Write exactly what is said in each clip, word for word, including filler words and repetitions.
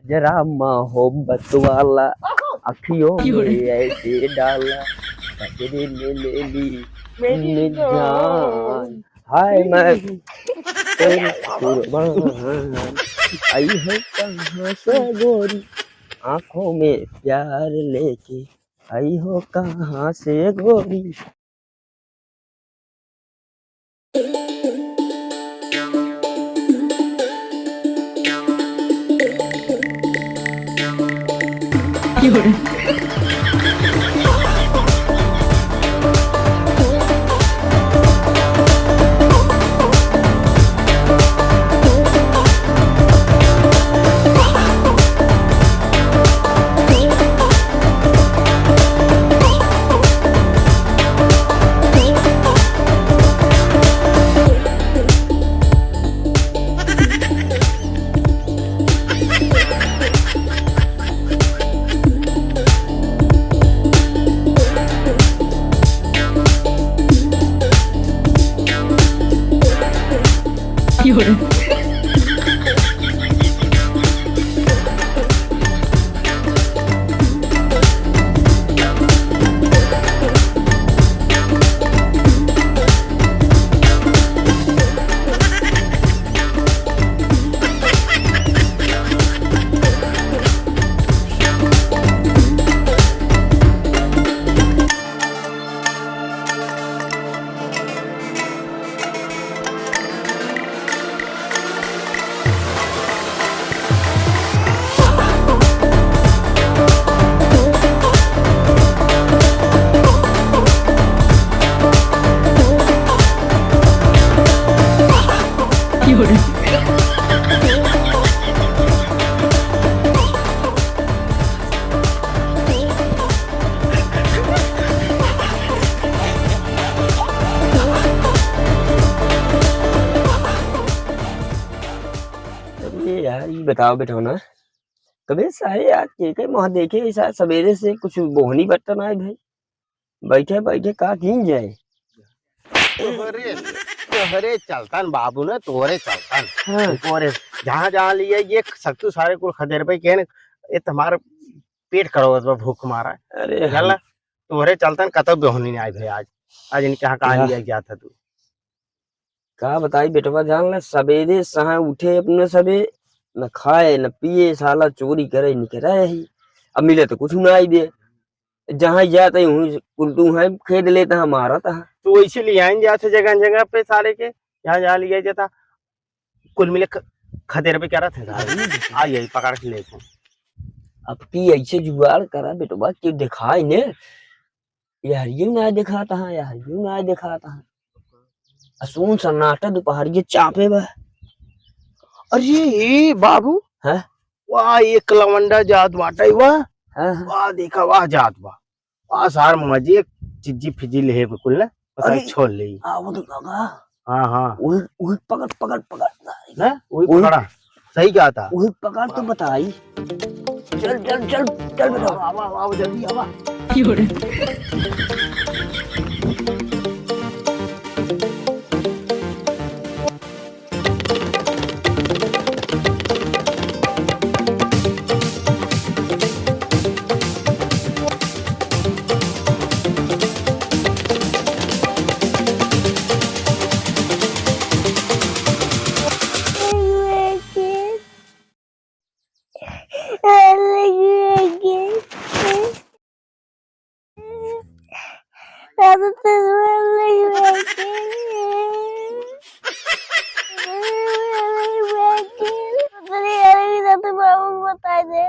जरा मोहब्बत वाला अखियों में ऐसे डाला, कजरे ने ले ली मेरी मेरी जान। जान। हाय मैं तेरी कुर्बान। आई हो कहाँ से गोरी, आँखों में प्यार लेके, आई हो कहाँ से गोरी। अरे यार, ये बताओ बेटा ना, कबे सारे आज के, के मुँह देखे, ऐसा सवेरे से कुछ बोहनी बट्टा ना है भाई। बैठे बैठे का कीन जाए। तोहरे, तोहरे चलतन बाबू ने, तोहरे चलतन। हाँ। तोहरे, जहाँ जहाँ लिए ये सत्तू सारे कुल खदेर पे कहने, ये तुम्हारा पेट करो बा भूख मारा। अरे चल, हम तोहरे चलतन कतौ बेहोनी नहीं आई भाई आज। आज इनके यहाँ कहाँ क्या? लिया गया था तू? का बताई बेटवा, जान ले, सबेरे सहा उठे अपने सबे, न खाए, न पिए, साला चोरी करे, निकरे ही। अब मिले तो कुछ ना आई दे। जहाँ जाते हूँ, उल्टू है, खेद लेता है, मारता है। तो वैसे ले आइन जाते जगह जगह पे सारे के, यहाँ जहाँ लिया जाता, कुल मिले ख-, खदेर पे क्या रहते हैं सारे? आ यही पकड़ के लेते हैं। अब की ऐसे जुगाड़ करा बेटवा, कि दिखाई ने, यार, ये ना दिखाता है, यार, ये ना दिखाता है। आ सुन सन्नाटा दोपहर के चापे बा। अरे, ए बाबू, हैं? वाह, एक लवंडा जात बाटे, वाह। हाँ, हाँ। वाह, देखा, वाह, जात बा। वाह, सार मजे, चिज्जी फिज्जी लेहे बिल्कुल ना, बस अरे, छोड़ ले। आ, वो तो लगा। हाँ, हाँ। वही, वही पकड़, पकड़, पकड़। हैं? वही वही पकड़ा। सही कहा था। वही पकड़ तो बताई। चल, चल, चल, चल बेटा। आवा, आवा, आवा, जल्दी आवा। बता दे।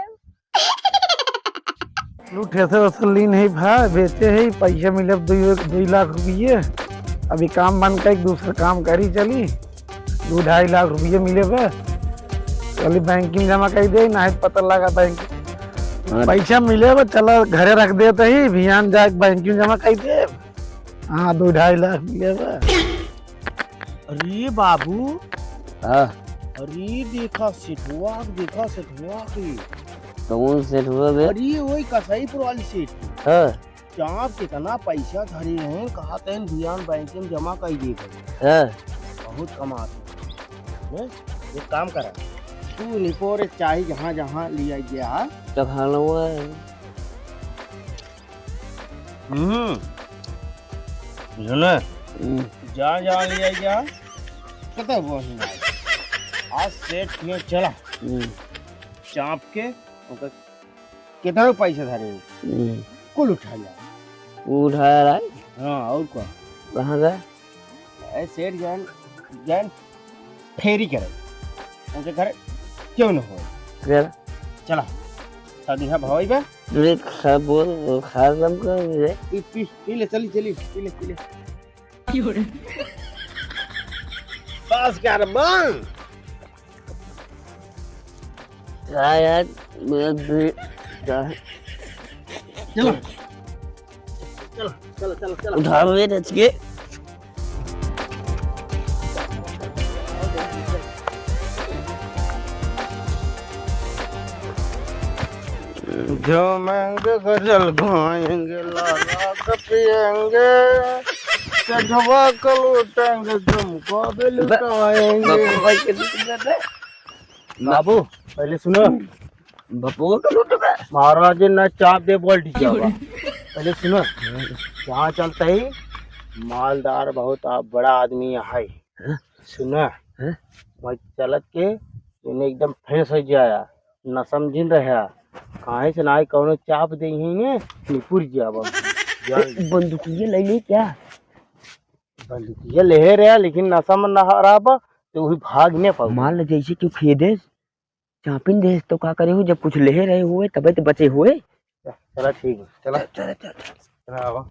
लू, ठेसर वेसर लीन है भाई, बेचे है, पैसा मिले दुई, दुई लाख रुपये। अभी काम बंद कर, एक दूसरा काम करी चली, दो ढाई लाख रुपये मिले बे, चली बैंक में जमा कर दे, नहीं पता लगा बैंक। हाँ। पैसा मिले बे, चला घरे रख देते ही, बिहान जाके बैंक में जमा कर दे। हाँ, दो ढाई लाख मिले बे। अरे बाबू। हाँ। अरे देखा सेठवा, देखा सेठवा के। कौन सेठवा बे? अरे वही कसाईपुर वाली सेठ। हाँ। क्या कितना पैसा धरे हैं, कहा तैन बिहान बैंक में जमा कर दिए भाई। हाँ। बहुत कमात हैं। हैं? एक काम करा, तू निपोरे चाही जहाँ जहाँ लिया गया। तो खाना हुआ है। हम्म। सुना? हम्म। जहाँ जहाँ लिया गया, कतौ हुआ ही ना। आज सेठ के चला। हम्म। चाप के, ओकर कितना पैसा धरे? हम्म। कुल उठा लिया। वो उठाया रहा है? हाँ, और का? कहाँ गए? ए, सेठ जान, जान फेरी करे। उनके घर क्यों न हो? चल। चला। शादी है भवाई बा? देख, खा बोल, खा दम कर दे। पी, पी, पी ले, चली, चली, पी ले, पी ले। क्यों रे? बस कर, बंद। का यार, मैं भी, का चलो। चलो, चलो, चलो, चलो। उठावे रच के। झूमेंगे, गजल गाएंगे, लाला का पिएंगे, सजवा का लूटेंगे, तुमको भी ब-, लुटाएंगे। बाबू भाई के लूट लेते। बाबू, पहले सुनो। बपुआ का लूट बे। महाराज ने चाप दे बोल दीजिए बा। पहले सुनो, यहाँ चलते ही मालदार बहुत आ-, बड़ा आदमी यहाँ है। हाँ? सुनो, हाँ? वही चलत के तूने एकदम फ्रेश हो जाया, न समझिन रहा। काहे से ना कौनो चाप दे ही ने, निपुर जावा। जान ए, बंदूकिया ले ले क्या? बंदूकिया ले रहा, लेकिन नशा में ना रहा बा, तो वही भाग ने पाऊ। मान ले जैसे क्यों खेदे चापिन देस तो का करे हो, जब कुछ लेहे रहे हुए तबे तो बचे हुए। चला ठीक बा, चला। चल, चल, चल, चल। चला आवा।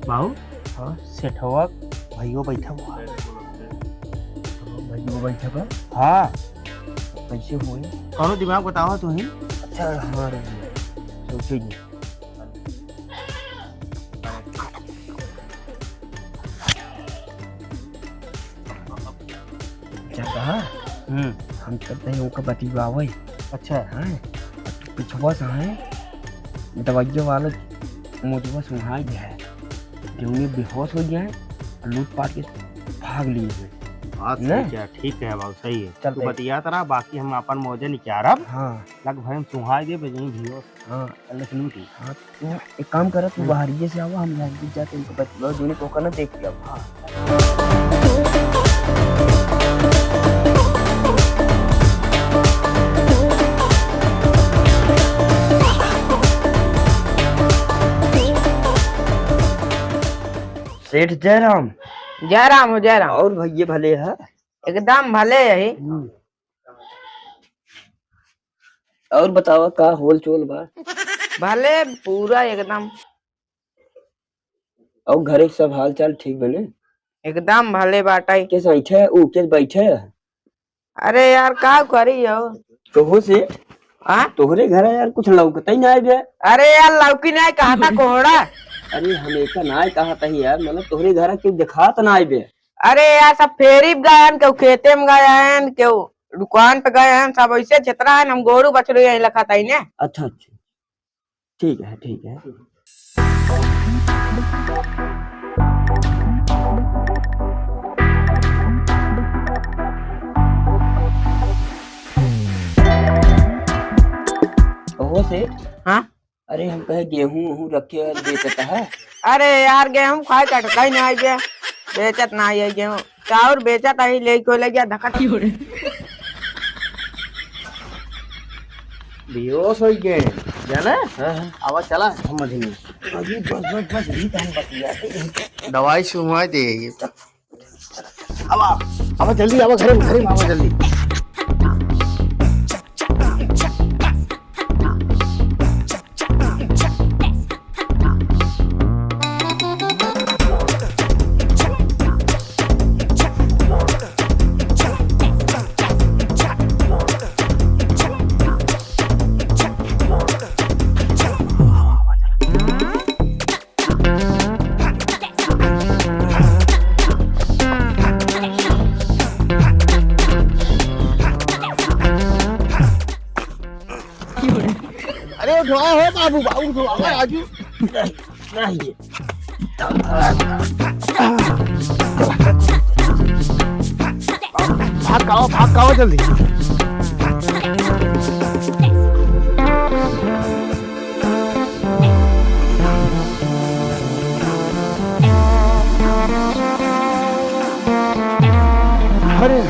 बाबू, हाँ? सेठवा भइयो बैठा हुआ। भइयो बैठा बा? हाँ। कैसे हुए? कौनो दिमाग बतावा तू ही। अच्छा, हाँ, रुक जा। सोचे जी। क्या कहा? हम्म। हम चलते हैं, उनका बतियावे। अच्छा। हाँ, पिछुआ से है, दवाइयों वाला मुझको सुनाई दिया है कि उन्हें बेहोश हो गया है और लूट पाट के भाग लिए हुए। बात ना? सही है, ठीक है बाबू, सही है। चलते तू हैं। बतियात रहा, बाकी हम अपन मौजे निकारब। हाँ। लग भाई हम सुहाई दे बजनी भियो। हाँ। लखनऊ की। हाँ, तू एक काम कर, तू हम्म। बाहरिये से आवा, हम यहाँ बीच जाके इनको बतियाओ, दोनों को करना देख लिया। हाँ। सेठ जयराम। जयराम हो, जयराम। और भइये भले है? एकदम भले है। हम्म। और बतावा, का होल चोल बा? भले पूरा एकदम। और घरे के सब हाल चाल ठीक बने? एकदम भले बाटे। केस बैठे, ऊ केस बैठे? अरे यार, का करी हो? कहो से? हाँ? तोहरे घर यार कुछ लौकते ही ना आए बे। अरे यार, लौकी ना कहा था कोहड़ा। अरे हम एका ना कहा था यार, मतलब तोहरे घर क्यों दिखात ना आए बे। अरे यार, सब फेरी पे गए हैं, केहू खेते में गए हैं, केहू दुकान पे गए हैं, सब ऐसे छेतरा है, हम गोरू बछरू यहीं रखा था इन्हें। अच्छा, अच्छा, ठीक है, ठीक है। ओहो सेठ। हाँ? अरे, हम कहे गेहूं वहूं रखे और बेचत है। अरे यार, गेहूं खाए कटता ही ना है, बेचत ना है गेहूं। चाउर बेचत है, ले को ले गया धक्का। बेहोश हो गए, जाना? हाँ, हाँ। आवा चला, समझ नहीं। अभी बस, बस, बस, यही तो हम बतियाते हैं। दवाई सुनवा दे ये। अब आ, अब जल्दी, अब घरे में, घरे में, अब जल्दी। उठवा हो बाबू, बाबू उठवा हो राजू। नहीं, नहीं। भाग आओ, भाग आओ जल्दी। अरे,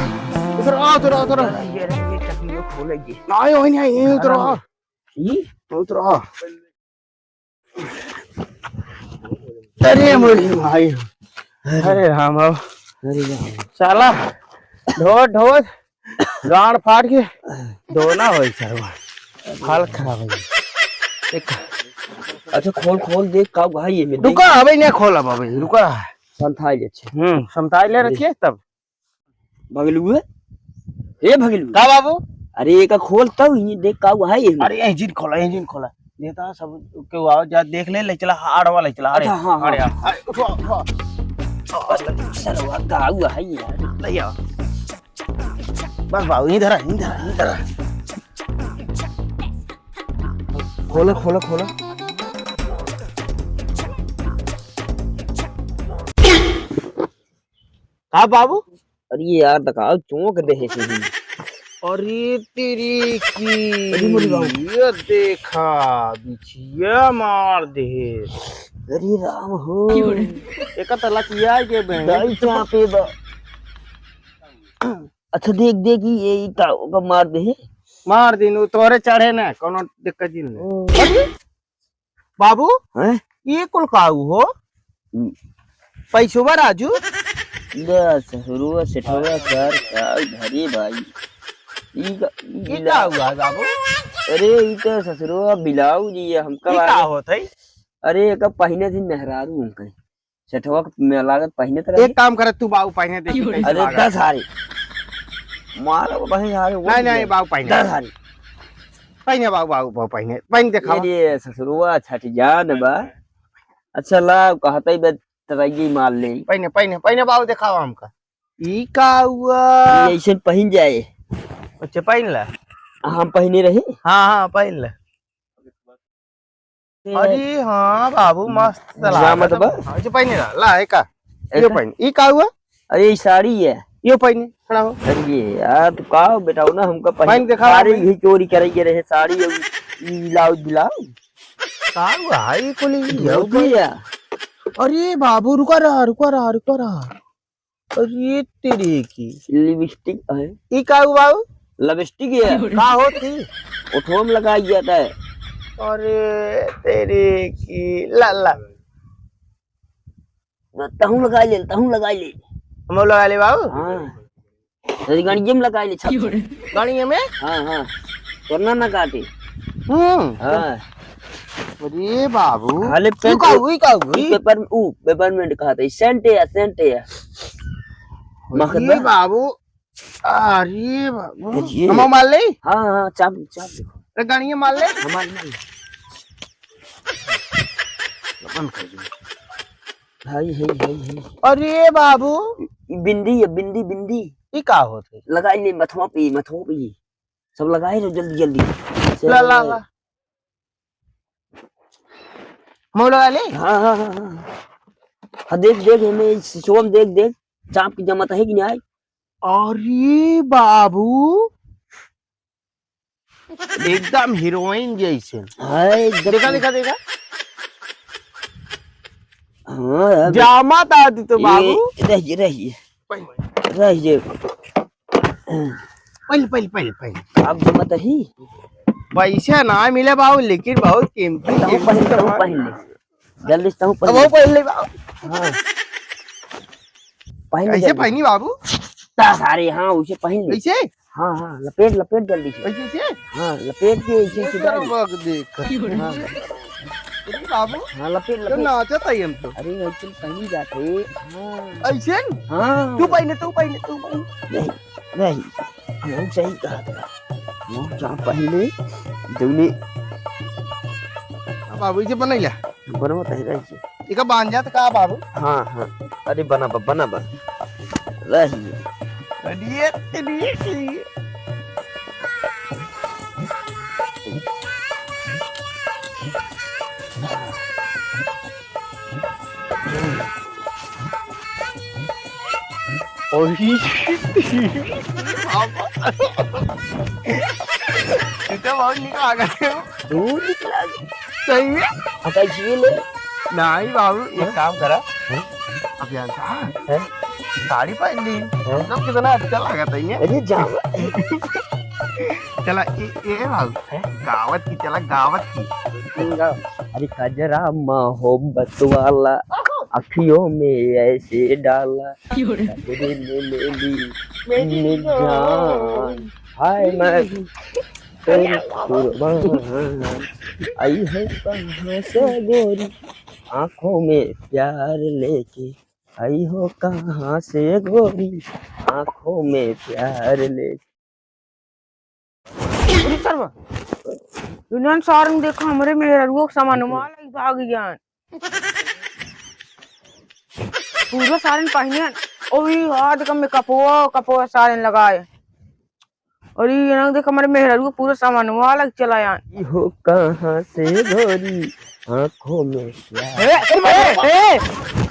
उधर आ, उधर आ, उधर आ। ये रहिए, ये चटनी खोलेगी। आए, वहीं नहीं आए, यहीं उधर आ। ई? उधर आ। अरे मोरे भाई। अरे राम हो। अरे राम। साला ढोर ढोर गांड फाड़ के धोना होई सरवा। हालत खराब है। देख। अच्छा खोल खोल देख का भाई ये में देख। रुका अबे नहीं खोल अब अबे रुका। संथाई ले अच्छे। हम्म संथाई ले रखिए तब। भगलू है? हे भगलू। का बाबू? अरे एका खोल तब ये देख का हुआ है ये में। अरे इंजन खोला इंजन खोला। देता सब के आओ जा देख ले ले चला आड़वा ले चला आड़े। अच्छा, हाँ, हाँ। आड़े आ। अरे उठो उठो। सरवा का हुआ है ये। ले आओ। बस बाबू इधर आ इधर आ इधर आ। खोला खोला खोला। का बाबू? अरे यार, दिखाओ, चौंक दे है सही। अरे तेरी की। अरे मोरी बाबू। ये देखा, बिछिया मार दे। अरे राम हो। क्यों रे? एका तला किया के बहन। दाई चापे बा। अच्छा देख, देख, ये, ये का, ओका मार दे। मार दिन, वो तोरे चढ़े ना, कोनो दिक्कत जी नहीं। ओ। अरे? बाबू, हैं? ये कुल काऊ हो? हम्म। पैसोबा राजू? बस, ससुरुआ, सेठवा, सर, काऊ धरे भाई। ई का, ई ये बिला- का हुआ है बाबू? अरे, ई तो ससुरुआ बिलाऊ जी है, हमका ये का लागत होत है? अरे, एका पहिने दिन मेहरारू हमका। सेठवा के में लागत पहिने तरह एक काम करे, तू बाऊ पहिने देखी कैसे अरे, लागत। दस हारी। मार, वो पहिने हारे, वो नहीं, नहीं, नहीं। बाऊ पहिने। दस हारी। पहिने बाबू, बाबू, बाबू, पहिने, पहिने देखावा। अरे ससुरुआ छठ जान बा। अच्छा ला, कहत ही बे तरैया मार ले। पहिने, पहिने, पहिने बाबू देखावा हमका। ई का हुआ? ई ऐसे पहिन जाए। अच्छा, पहिन ला। हम पहिने रही? हाँ, हाँ, पहिन ला। अरे हाँ बाबू, मस्त ला। जामत बा। हाँ, जो पहिने ला, ला, एका। यो एका? पहिन, ई का हुआ? अरे, ई साड़ी है। यो पहिने, खड़ा हो। अरे यार, तू का हो बेटा, वो ना हमका पहिन पहिन देखावा साड़ी भाई। ही चोरी करे के रहे, साड़ी और ई ब्लाउज, ब्लाउज। का हुआ? ई कुल ई धोती है। अरे बाबू, रुका रहा, रुका रहा, रुका रहा। अरे तेरे की। लिपस्टिक है। ई का हुआ बाबू? लिपस्टिक है। का होती? ओठवा में लगाई जाता है। अरे तेरे की। ला, ला। तहूँ लगाई ले, तहूँ लगाई ले। हम लगा ले बाबू। हाँ। अरे गणिये में लगाई ले, छप। गणिये में? हाँ, हाँ। वरना ना काटे। हम्म। हाँ। अरे बाबू। खाली ई पेंट का हुई, का हुई? पेपर, ऊ, पेपर में कहत है, सेंट है, सेंट है। मखदा। अरे बाबू। अरे बाबू। ये। हम मार ले? हाँ, हाँ, चाप, चाप देखो। अरे गणिये मार ले? हाँ, मार, मार ले। बंद कर दे। हाय, हाय, हाय, हाय। अरे बाबू। बिंदी है, बिंदी, बिंदी। ई का होत है? लगाई ले मथवा पे, मथवा पे। सब लगाई लो जल्दी, जल्दी। ला, ला, ला। हम लगा ले? हाँ, हाँ, हाँ, हाँ। हाँ, देख, देख, हमें शीशो में देख, देख। चाप की जमत है कि नहीं आई? अरे बाबू। एकदम हीरोइन जैसे। हाँ, एकदम। देखा, देखा, देखा। हाँ, अब जामा था दी तो ये बाबू। रहिए, रहिए। पहले। रहिए। पहले, पहले, पहले, पहले। अब जमत ही। पैसा ना मिले बाबू, लेकिन बहुत कीमती, तहूँ कीमती पहन, तहूँ सामान। पहन ले। जल्दी से तहूँ पहन अब ले। वो पहन ले बाबू। हाँ। पहन ले कैसे जल्दी। पहनी बाबू? ता सारे, हाँ, उसे पहन ले। कैसे? हाँ, हाँ, लपेट, लपेट जल्दी से। ऐसे, ऐसे? हाँ, लपेट के ऐसे ये सीधा। करवा के देख। हाँ। अरे बाबू, हाँ, लपेट, तो लपेट। नाचत है हम तो। अरे, ऐसे पहनी जाते। हाँ। ऐसे न? हाँ। तू पहने, तू पहने, तू पहने। नहीं, नहीं। हम सही कहा था। हम जहाँ पहले, जौने अब बाबू, इसे बनैला। बनवा तही रही से। इका बांध जात का बाबू? हाँ, हाँ। अरे बना बा, बना बा। रही। अरे, अरे, अरे। ओही। इतना बहुत निकल आ गए हो। तू निकला। सही में? अब ऐसे ही ले। नहीं बाबू, एक हाँ? काम करा। हाँ? अब यार, हाँ? हाँ? साड़ी पहन ली। हाँ? मतलब कितना अच्छा लगा था ये। अरे जाओ। चला, ए, ए बाबू, हैं? गावत की चला, गावत की। अरे कजरा मोहब्बत वाला, अखियों में ऐसे डाला। क्यों रे? कजरे ने ले ली मेरी मेरी जान। जान। हाय मैं तेरी कुर्बान। आई है कहाँ से गोरी, आँखों में प्यार लेके। आई हो कहाँ से गोरी, आँखों में प्यार लेके। अरे सरवा, इन्हन सारन देखा हमरे मेहररुआ के सामान माल ही भाग जान। पूरा सारन पहिने, ओही हाथ का मेकअपवा, कपवा सारन लगाए। और ये ना देख हमरे मेहररुआ पूरा सामान वाला चला यान। ई हो कहाँ से गोरी, आँखों में क्या? ए, ए, ए, ए!